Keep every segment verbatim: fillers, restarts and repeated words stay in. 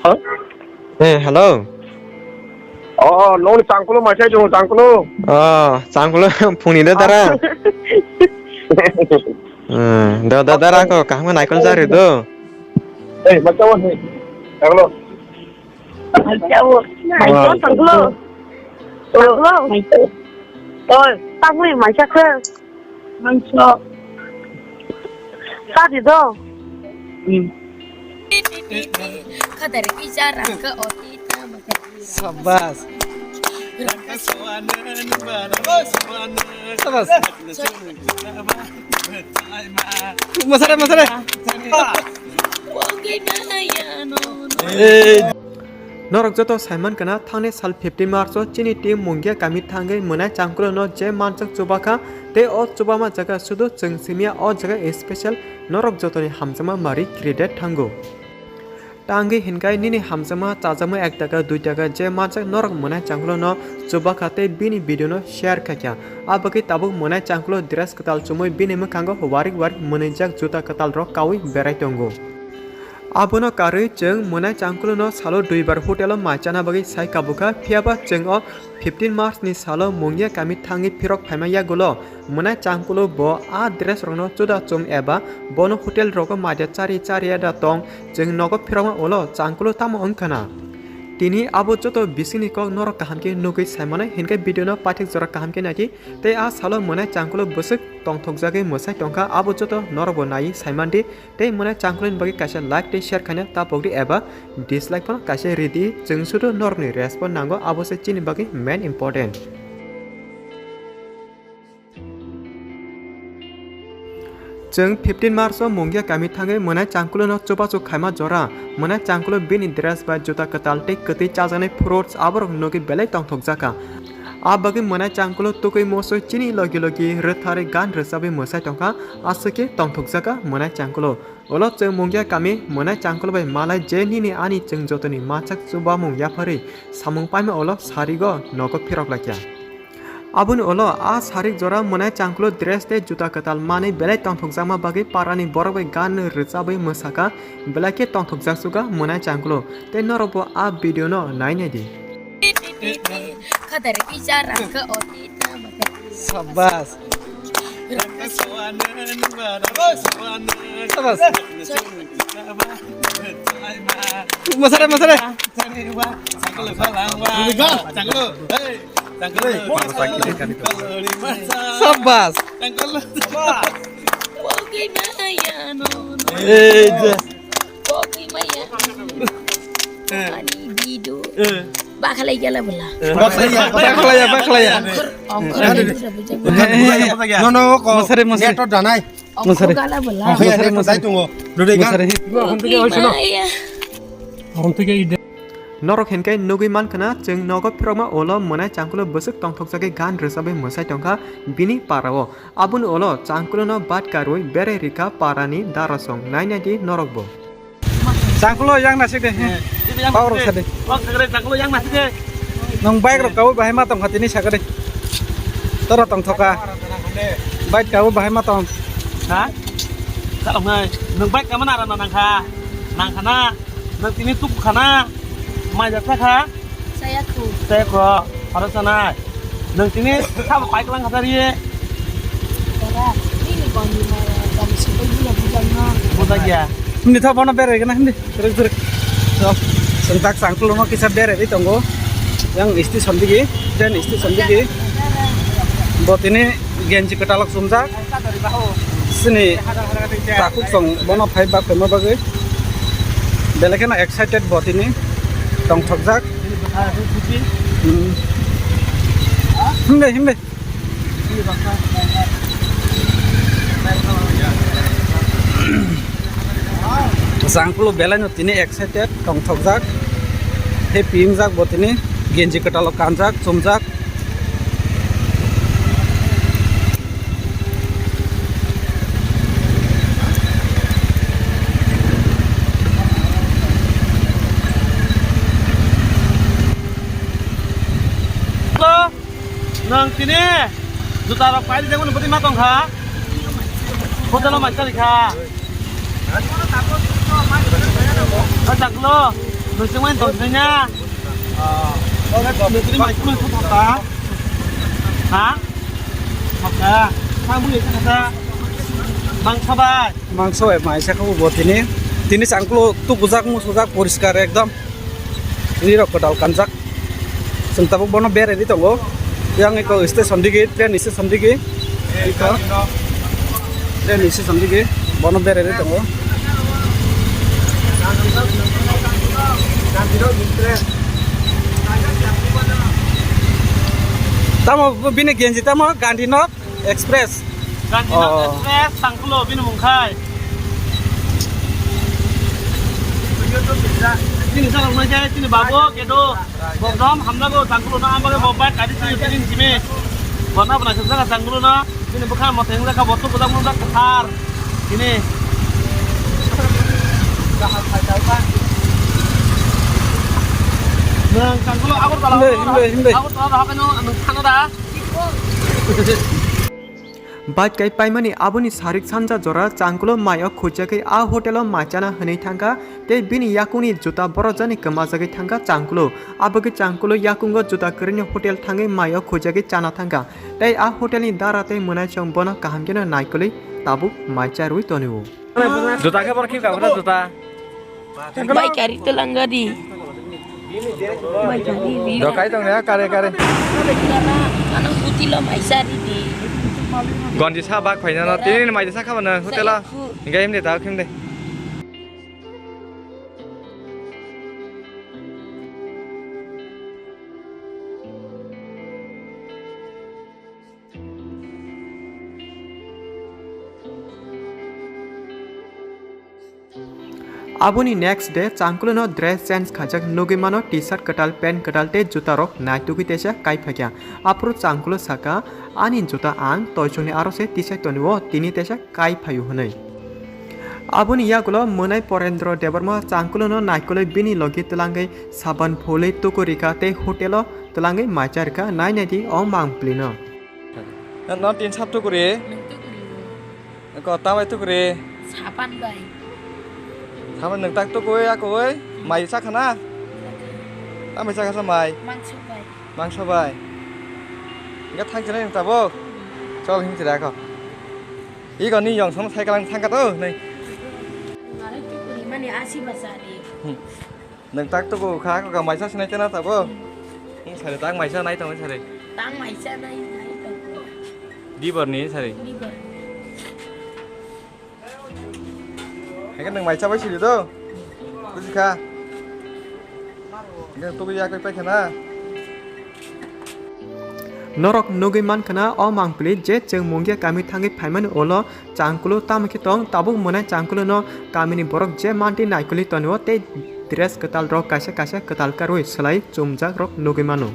Hello? Eh, hello. Oh, noni Changkulo maisai chungo, Changkulo. Oh, Changkulo phungni de dara. Eh, da, da, dara ko kaham naikol jari do. Eh, macha wa ni. Changkulo. Macha wa. Wow. Changkulo. Changkulo. Oi, tamui maisa khe. Mangso. Tadi do. Hmm. Sabas. Sabas. Masare, masare. Eh. Norok joto saiman kana thangni sal fifteen March o chini team Mungia kami thangwi mwnai Changkulo no je manchak chubakha tei o chubama jaga sudu chwng simya o jaga special norok jotoni hamjakma mari create thango. Tangwi hinkai nini hamjakma chajakma ek taka dui taka je manchak norok mwnai Changkulo no chubakha tei bini video no share khaikha. Abagwi tabuk mwnai Changkulo dress kwtal chumui bini mwkhango warik warik mwnwijak juta kwtal rok kaui berai tongo. Abono karwi chwng mwnai Changkulo no salo duibar hotel o mai chana bagwi sai kabukha, phiyaba chwng o fifteen March ni salo Mungia kami thangwi phirok phaima yagulo mwnai Changkulo bo a dress rokno chuda chum eba bono hotel rogo maida chari chari da tong, chwng nogo phirokma ulo Changkulo tamo wngkhana. Tini abo joto bisingni kok norok kaham khe nugwi sai mano hinkhe video no paithak jora kaham khe naidi tei a salo mwnai Changkulo bwswk tongthokjagwi mwsai tongkha abo joto norokbo naiwi sai mandi. Tei mwnai Changkulo ni bagwi kaisa like tei share khaina ta pokdi eba dislike phano kaisa ridi, chwng sudu norokni response nango, abo se chini bagwi main important. Chwng fifteen March o Mungia kami thangwi mwnai Changkulo no chubachu khaima jora, mwnai Changkulo bini dress bai juta kwtal tei kwtwi chajaknai fruits aborok nugwi belai tongthokjakha. A bagwi mwnai Changkulo tukui mosoi chini logi logi rwtharwi gan rwchabwi mwsai tongkha, aswk khe tongthokjakha mwnai Changkulo. Ulo chwng Mungia kami mwnai Changkulo bai malai je nini ani chwng jotoni manchak chubamung yapharwi samung paima ulo sarigo nogo phirok laikha. Aboni ulo a sarik jora mwnai Changkulo dress tei juta kwtal manwi belai tongthokjakma bagwi parani borok bai gan rwchabwi mwsakha, belai khe tongthokjak suga mwnai Changkulo tei norokbo a video no nai naidi. Sabas. Sabas. Masare, masare. Sabas. Eh, je. Ani bidu. Eh. Bakhalai gala bela. Eh, bakhalai ya, bakhalai ya, bakhalai ya. Ongkhor, ongkhor. Ano, no, no, ko. Masare, masare. Neto danai. Ongkhor gala bela. Ongkhor ya, neto dai tungo. Dudai gan. Masare. Norok hinkai nugwi mankha na, chwng nogo phirokma ulo mwnai Changkulo bwswk tongthokjagwi gan rwchabwi mwsai tongkha bini parao. Aboni ulo Changkulo no bat karwi berai rikha parani darasong. Nai naidi norokbo. Changkulo yang nasik de. Eh, power sa de. Power sa de, Changkulo yang nasik de. Nong bike rok kawi bahai ma tong kha tini saka de. Toro tong thoka. Bike kawi bahai ma tong. Ha? Sa rok nai. Nong bike kama na ra na nang kha. Nang kha na. Nong tini tuk kha na. Mai ja sa kha. Saya khu. Saya khu. Aro sanai. Nang tini sabo paiklang khatari. Dara, ini kau ni mai jam sibuk juga bujang no. Bujang ya. Hindi tha bono berai gana hindi. Terus terus. So, sentak Changkulo no kisa berai di tongo. Yang station digi, train station digi. Bo tini genji kwtalok sumjak. Sini takhuk song bono phai bak phai ma bagwi. Belai kheno excited bo tini tongthokjak. Hmm. Himbe, himbe. Changkulo belai no tini excited tongthokjak. Happy wngjak bo tini genji kwtalok kanjak, chumjak. Hello, nang tini juta rok pai rijak mani bwtwi ma tong kha. Hotel o mai chari kha. O Changkulo. Nung sengmani tong sengya. Nung sengmani mai sengmani thok thok ta. Ha? Thok ta. Thang bui thok ta. Mangsa bai. Mangsa bai mai sa kho bo tini. Tini changkulo tu bujak mu sujak poriskar ekdom. Ini rok kwtal kanjak. Chwng tabuk bono bereni tongo. Yang eko station digi, train station digi. Eko. Train station digi. Bono bereni tongo. Tamo bini genji tamo Gandhi nok. Express. Gandhi Nok Oh. Express, Tangkulo, bini mung khai. Chini sa rok nai khai, chini babu, kedo, bokdom, hamla go, Tangkulo na, amage bo bai kadi chini chini chimi. Bona bona sa jaga Tangkulo na, chini bukha mo teng jaga botu kuda mo jaga kathar. Chini. Nang Tangkulo Agartala, Himbe, himbe, himbe. Agartala hakai no, nang thana da. Bike kai paimani aboni sarik sanja jora Changkulo mai o khuijakgwi a hotel o mai chana hwnwi thangkha, tei bini yakungni juta borok jani kwmajagwi thangkha Changkulo. Abogwi Changkulo yakungo juta kwrwini hotel thangwi mai o khuijakgwi chana thangkha, tei a hotelni dara tei mwnaisong bono kaham kheno naikolwi tabuk mai charwi tonio. Juta khe borok khibka phano juta. Bai kari telangga di. Bai kari di. Do kai tong ya kare kare. Ano buti lo mai sari di. Gondi sa bak phai na tini mai sa kha bana hotel a. Hingga himde ta himde. Aboni next day Changkulo no dress change khaijak nugwi mano, t-shirt kwtal, pant kwtal tei juta rok naitugwi teisa kai phaikha. Aphuru Changkulo saka, "Ani juta ang toisongni aro se tisai tonio, tini teisa kai phaio," hwnwi. Aboni yagulo mwnai Porendro Debbarma Changkulo no naikolwi bini logi twlangwi saban phulwi tuku rikha tei hotel o twlangwi mai cha rikha, nai nai di o mangpli no. No tin sap tukuri? Nung tukuri. Ko ta bai tukuri? Sapan bai. Sapan nung tak tukui akui? Mai sa khana? Ta mai sa khasa mai? Mangso bai. Mangso bai. Enggak thang chana nung tabuk? Chol hing chira ko. Iko ni yong sono cycle ang thang ka to nei. Ngalai tukuri mani asi basa di. Hmm. Nung tak tuku kha, ko ka maisa sinai tena tabo? Hmm. Nung sari tak maisa nai tong sari. Tak maisa nai, nai tong. Dibor ni sari. Dibor. Hai ka nung maisa bai siri do? Buji kha. Nung tuku ya koi pai khana. Norok nugwi mankha na o mangpili je chwng Mungia kami thangwi phaimani ulo Changkulo tamo khe tong, tabuk mwnai Changkulo no kamini borok je manti naikolwi tonio tei dress kwtal rok kaisa kaisa kwtal karwi swlai chumjak rok nugwi mano.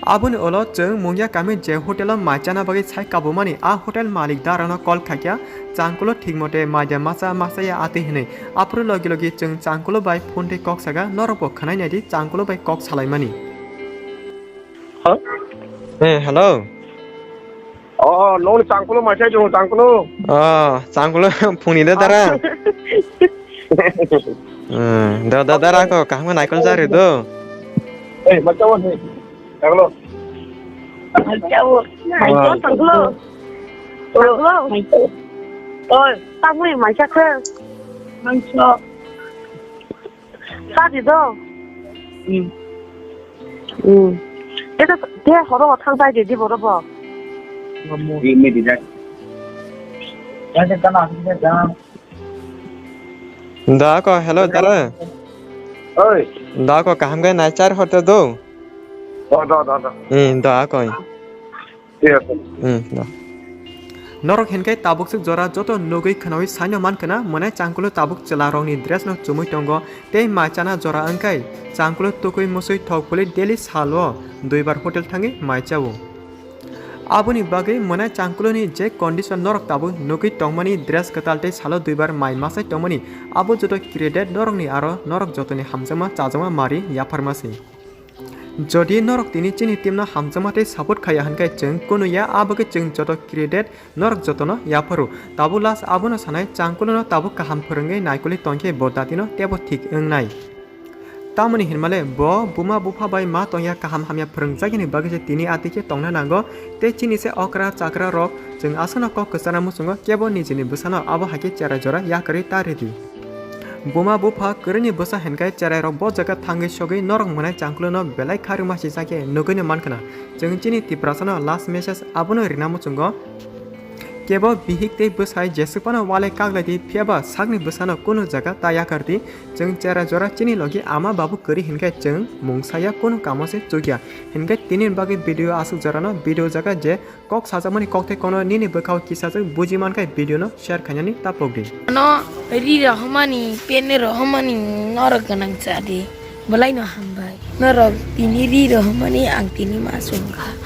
Aboni ulo chwng Mungia kami je hotel o mai chana bagwi sai kabumani a hotel malik dara no call khaikha, Changkulo thik mote mai de macha machaya atwi hinwi. Aphuru logi logi chwng Changkulo bai phone tei kok saga, norok bo khwnai naidi Changkulo bai kok salaimani. Hello? Eh, hello. Oh, nong ni Changkulo mai sai jong Changkulo. Oh, Changkulo phungni da dara. Eh, da, da, dara ko kaham naikol jari do. Eh, macam ni. Changkulo. Macam. Changkulo. Changkulo. Oi, tamui mai sa khe. Mangso. Sa di do. Hmm. Hmm. Ete te horo thang bai di di boro bo. Ini di jak. Da ko, hello, dara. Oi. Da ko, kaham gai nai char hote do. Do, do, do, do. Hmm, da ko. Thik ase. Hmm, da. Norok hinkai tabuk suk jora joto nugwi khnawi saino mankha na, mwnai Changkulo tabuk chwla rokni dress no chumui tongo, tei mai chana jora wngkai Changkulo tukui musui thok phulwi daily salo duibar hotel thangwi mai chao. Aboni bagwi mwnai Changkuloni je condition norok tabuk nugwi tongmani, dress kwtal tei salo duibar mai masai tongmani, abo joto credit norokni aro norok jotoni hamjakma chajakma mari yapharma se. Jodi norok tini chini team no hamjakma tei support khaiya hinkhe chwng kunu ya, abagwi chwng joto credit norok jotono yapharo. Tabuk last abono sanai, Changkulono tabuk kaham phwrwngwi naikolwi tongkhe bo datino tebo thik wngnai. Tamoni hinmale bo buma bupha bai ma tongya kaham hamya phwrwngjakya ni bagwi se tini ati khe tongna nango. Tei chini se okra chakra rok chwng aswkno kok kwchana muchungo kebo nijini bwsano abo hai khe cherai jora yakarwi ta ridi. Buma bupha kwrwini bwsa hinkhai cherai rok bo jaga thangwi sogwi norok mwnai changkluno belai kharwi masi chakhe nugwino mankha na. Chwng chini Tiprasano last message abono rina muchungo. Kebo bihik tei bwsai jeswk phano walai kaglai di, phiyaba sakni bwsano kunu jaga ta yakar di. Chwng cherai jora chini logi ama babu kwrwi hinkhai chwng mungsaya kunu kamo se chukya. Hinkhai tini bagwi video aswk jorano video jaga je kok sajakmani kok tei kono nini bwkhao kisa se buji mankhe video no share khainani tapok di. No ri rohmani, pene rohmani norok gwnang cha di. Belai no hambai. Norok tini ri rohmani ang tini ma sungkha.